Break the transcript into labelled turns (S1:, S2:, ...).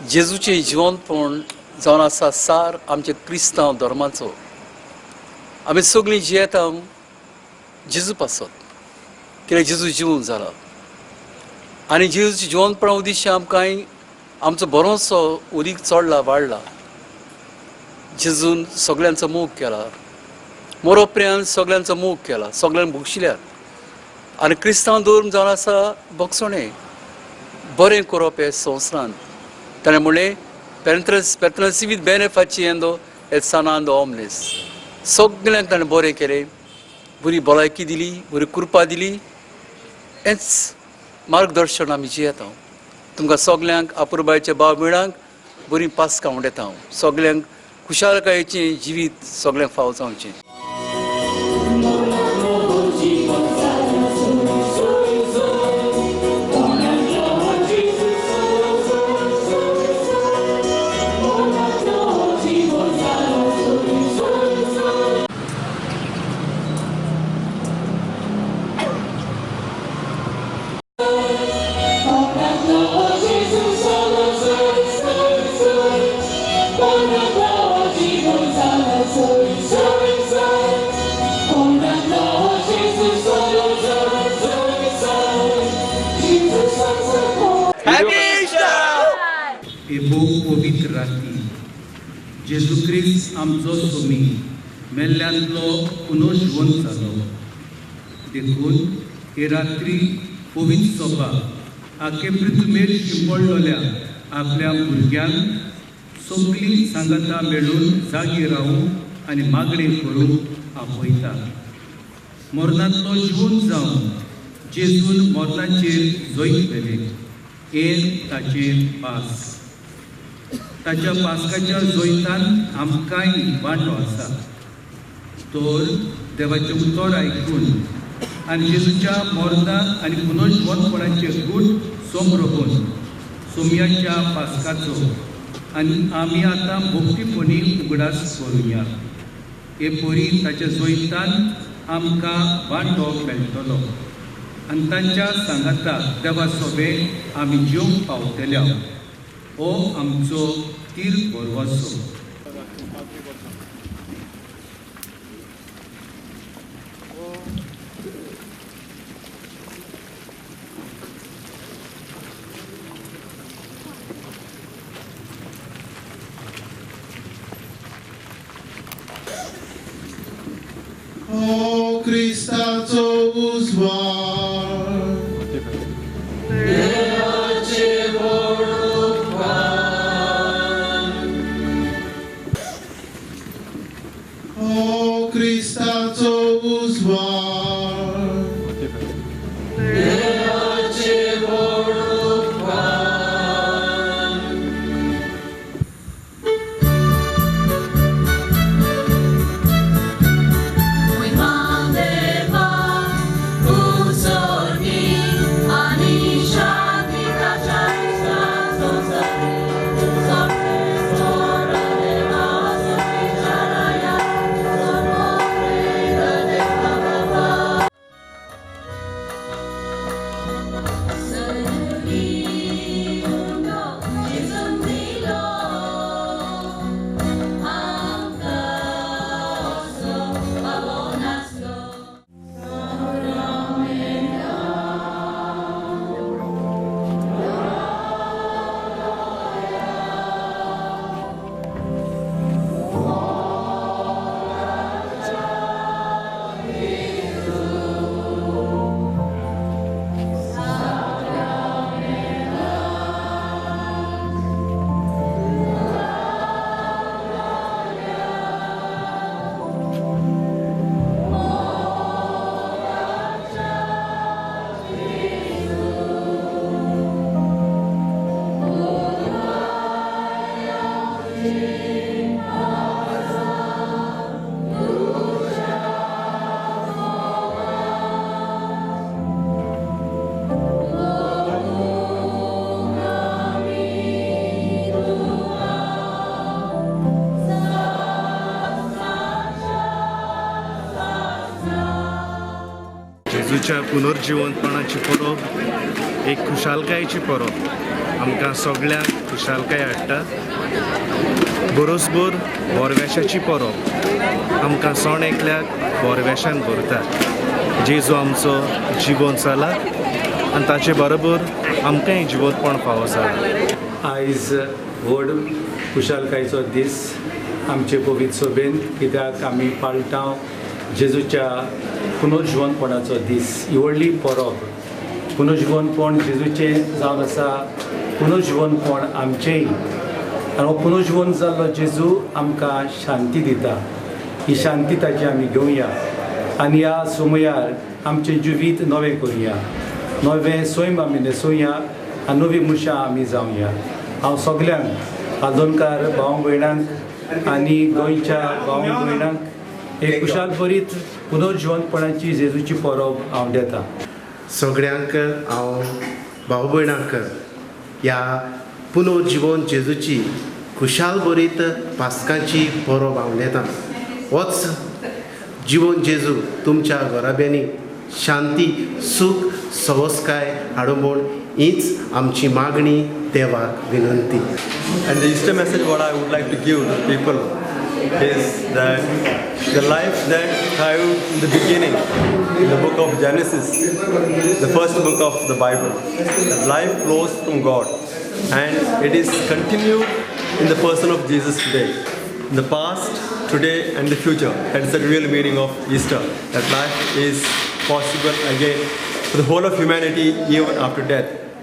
S1: जेजूचें जिवनपण जावन आसा सार आमच्या क्रिस्तांव धर्माचो. आमी सगळीं जियेता जेजू पासत, कित्याक जेजू जिवन जाला आनी जेजूचें जिवनपणा उद्देश्य आमकां आमचो बरोसो उदीक चडला वाडला. जेजून सगळ्यांचो मोग केला, मोरोप्रियान सगळ्यांचो मोग केला, सगळ्यांक बक्षिल्यात. आनी क्रिस्तांव धर्म जावन आसा बक्षणें बरें करप हे संवसारांत. ताणें म्हणलें पेत्रसिवीत बेने फाचियेंदो एत सानांदो ओमनेस. सगळ्यांक ताणें बरें केलें, बरी भलायकी दिली, बरी कृपा दिली. हेंच मार्गदर्शन आमी जियेता. तुमकां सगल्यांक अपुरबायच्या भाव भयणांक बरी पासकां उडयता हांव. सगल्यांक खुशालकायेचें जिवीत सगल्यांक फावो जावचें.
S2: पवित्र राती जेजू क्रिस्त आमचो सोमी मेल्ल्यांतलो पुनर्जिवंत जालो. देखून हे रात्री पवित्र सभा आखे पृथ्वीर शिंपडलेल्या आपल्या भुरग्यांक सगळीं सांगाता मेळून जागी रावूंक आनी मागणें करूंक आपयता. मरणांतलो जिवन जावन जेजून मरणाचेर जैत व्हेलें, हें ताचें पास. ताच्या पासकाच्या जैतान आमकांय वांटो आसा. तर देवाचें उतर आयकून आनी जेजूच्या मरणां आनी पुनर्जिवंतपणाचे गूट समरोवन सोमयाच्या पासकाचो आनी आमी आतां भक्तीपणी उगडास करुया. हे परी ताच्या जैतान आमकां वांटो मेळटलो आनी ताच्या सांगाता देवा सोबे आमी जेवंक पावतल्या. हो आमचो तीर भरवसो.
S3: ओ क्रिस्ताचो उजवाड ओ क्रिस्ताचो उजवाड
S2: जेजूच्या पुनर्जिवंतपणाची परब एक खुशालकायेची परब.
S4: आमकां सगळ्यांक खुशालकाय हाडटा. बरोसभर बोरवेशाची परब आमकां सण एकल्याक बोरवेशान भरता. जेजू आमचो जिवोन जाला आनी ताचे बरोबर आमकांय जिवोतपण फावो जाला.
S2: आयज व्हड खुशालकायेचो दीस आमचे पवित्र सभेन, कित्याक आमी पाळटा जेजूच्या पुनर्जिवनपणाचो दीस. ही व्हडली परब पुनर्जिवनपण जेजूचें जावन आसा, पुनर्जिवनपण आमचेंय. आनी हो पुनर्जिवन जाल्लो जेजू आमकां शांती दिता. ही शांती ताची आमी घेवया आनी ह्या समयार आमचें जिवीत नवें करुया, नवें सैम आमी न्हेसोवया आनी नवीं मनशां आमी जावया. हांव सगल्यांक आल्दोणकार भाव भयणांक आनी गोंयच्या भाव भयणांक एक खुशाल बरीत पुनर्जिवनपणाची जेजूची परब हांव दिता.
S3: सगळ्यांक हांव भाव भयणांक ह्या पुनर्जिवन जेजूची खुशाल बरीत पास्काची परब हांव दिता. होच जिवन जेजू तुमच्या घराब्यांनी शांती, सूख, सवसकाय हाडूं म्हूण हीच आमची मागणी, देवाक विनंती.
S5: And the Easter message what I would like to give to people is that the life that thrived in the beginning, in the book of Genesis, the first book of the Bible, that life flows from God and it is continued in the person of Jesus today. In the past, today and the future. That is the real meaning of Easter. That life is possible again for the whole of humanity even after death.